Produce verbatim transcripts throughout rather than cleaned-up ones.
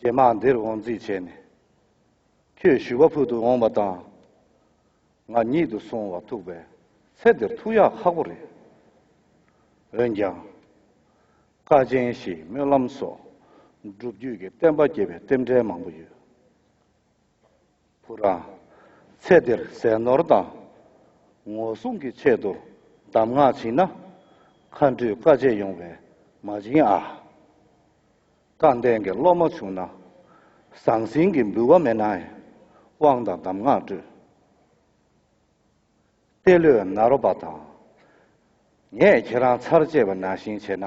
རྗེས་མ་འདིར་འོང་རྩིས་བྱས་ནས། ཁྱོད་ཞུ་བ་ཕུལ་དུ་འོང་བ་དང་། ང་ཉིད་དུ་སོང་བ་ཐུག་པས་ཚེ་འདིར་ཐུག་ཡག་ཁག་པོ་རེད། འོན་ཀྱང་། དཀའ་ཆེན་ཞིག་སྨོན་ལམ་སོགས་སྒྲུབ་རྒྱུད་ཀྱི་བསྟན་པ་རྒྱས་པའི་རྟེན་འབྲེལ་མང་པོ་ཡོད། བུ་རང་། ཚེ་འདིར་ཟས་ནོར་དང་། ངོ་སྲུང་གི་ཆེད་དུ་གདམས་ངག་བྱིན་ན། མཁའ་འགྲོས་དཀའ་སྤྱད་ཡོང་བས་མ་བྱིན་ཨ། དཀའ་ལྡན་གྱི་སློབ་མ་བྱུང་ན། ཟང་ཟིང་གི་འབུལ་བ་མེད་ནའི་དབང་དང་གདམས་ངག་སྤྲོད། ཏེ་ལོས་ནཱ་རོ་པ་དང་། ངས་ཁྱེད་རང་ཚར་བཅད་པ་ནང་བཞིན་བྱས་ན།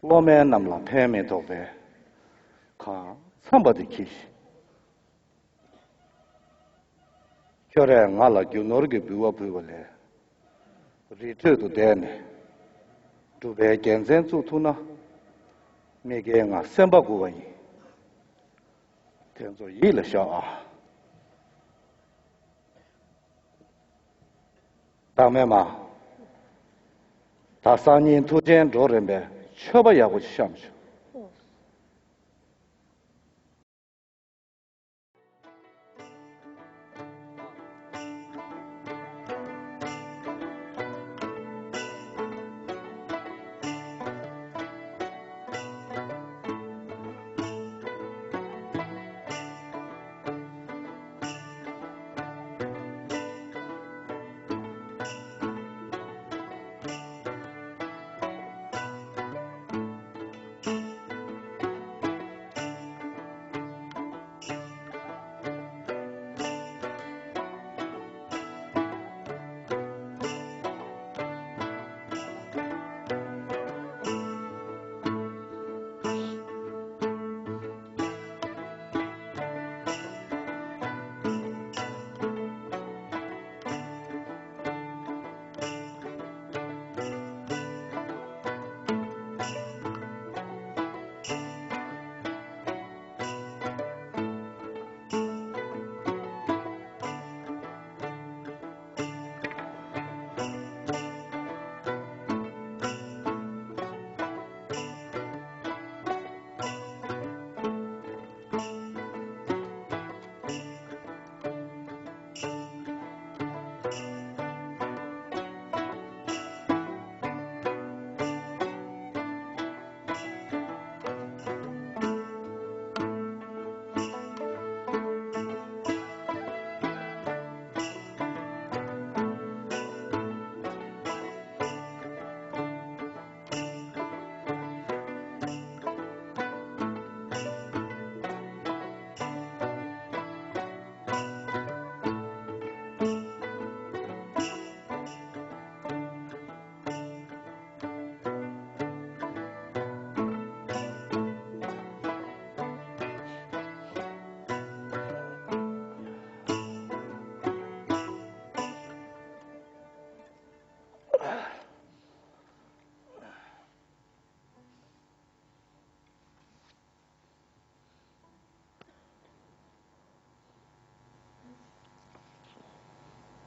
སློབ་མ་རྣམས་ལ་ཕན་མི་ཐོགས་པས། གང་འཚམ་པ་དེ་གྱིས་ཤིག་ཁྱོད་རས་ང་ལ་རྒྱུ་ནོར་གྱི་འབུལ་བ་ཕུལ་བ་ལས། རི་ཁྲོད་དུ་བསྡད་ནས་སྒྲུབ་པའི་རྒྱལ་མཚན་བཙུགས་ཐུབ་ན། མི་དགེ་ང་སེམས་པ་མགུ་བ་ཡིན། དེ་ཚོ་ཡིད་ལ་བཞག་ཨ། བདག་མེད་མ། ད་སང་ཉིན་མཐུ་ཆེན་འགྲོ་རན་པའི་མཆོད་པ་ཡག་པོ་ཞིག་བཤམས་ཤོག་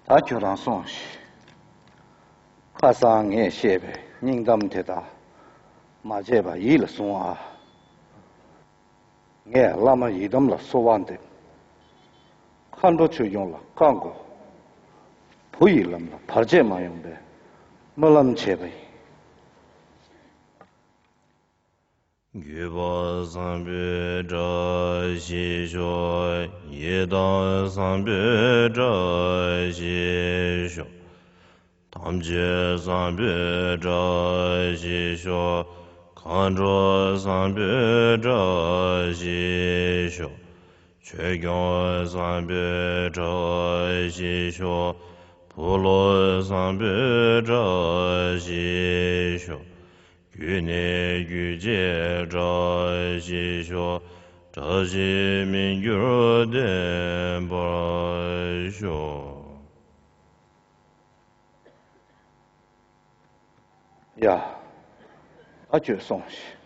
ད་ཁྱོད་རང་སོང་ཞིག་ཁ་སང་ངས་བཤད་པའི་སྙིང་གཏམ་དེ་དག་མ་བརྗེད་པ་ཡིད་ལ་བཟུང་ཨ། ངས་བླ་མ་ཡི་དམ་ལ་གསོལ་བ་འདེབས། མཁའ་འགྲོ་ཆོས་སྐྱོང་ལ་བཀའ་བསྒོ། བུ་ཡི་ལམ་ལ་བར་ཆད་མ་ཡོང་པའི་སྨོན་ལམ་བྱས་པ་ཡིན། རྒྱུད་པ་བཟང་པོའི་བཀྲ་ཤིས་ཤོག་ཡི་དམ་བཟང་པོའི་བཀྲ་ཤིས་ཤོག་ཐམས་ཅད་བཟང་པོའི་བཀྲ་ཤིས་ཤོག་མཁའ་འགྲོ་བཟང་པོའི་བཀྲ་ཤིས་ཤོག་ཆོས་སྐྱོང་བཟང་པོའི་བཀྲ་ཤིས་ཤོག་བུ་སློབ་བཟང་པོའི་བཀྲ་ཤིས་ཤོག་རྒྱུད་ནས་རྒྱུད་བྱེད་བཀྲ་ཤིས་ཤོག་བཀྲ་ཤིས་མི་འགྱུར་ལྡན་པར་ཤོག་ཡ། ཨ་ཁྱོད་སོང་ཞིག་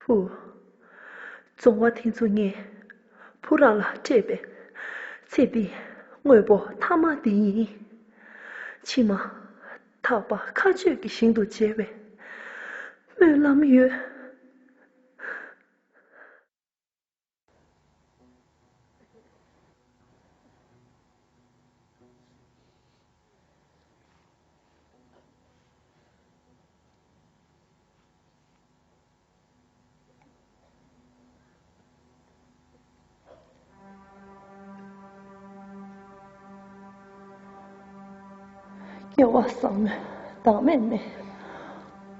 བུ། རྫོང་བ་དེ་ཚོ་ངས་བུ་རང་ལ་སྤྲད་པའི་ཚེ་འདིའི་དངོས་པོ་མཐའ་མ་དེ་ཡིན། ཕྱི་མ་ཐག་པ་མཁའ་སྤྱོད་ཀྱི་ཞིང་དུ་མཇལ་བའི་སྨོན་ལམ་ཡོད། སྐྱེ་བ་བཟང་མོའི་བདག་མེད་མས།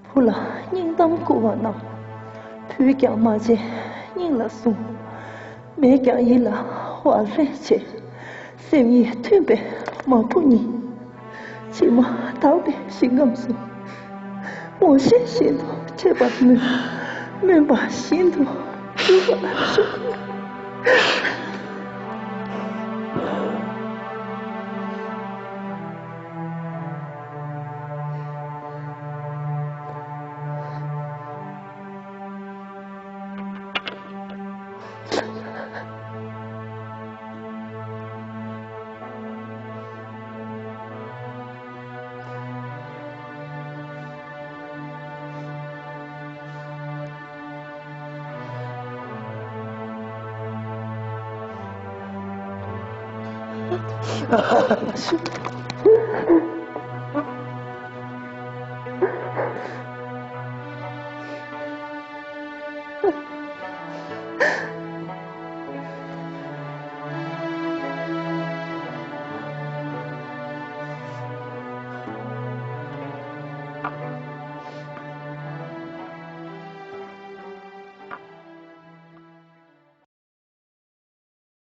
བུ་ལ་སྙིང་གཏམ་བསྐུར་བ་ན། བུས་ཀྱང་མ་བརྗེད་སྙིང་ལ་ཟུངས། མས་ཀྱང་ཡིད་ལ་བག་ལེབ་བྱས། སེམས་ཡིད་མཐུན་པའི་མ་བུ་གཉིས། ཕྱི་མ་དག་པའི་ཞིང་ཁམས་སུ། ངོ་ཤེས་བཞིན་དུ་འཕྲད་པར་སྨོན། སྨོན་པ་བཞིན་དུ་འགྲུབ་པར་ཤོག།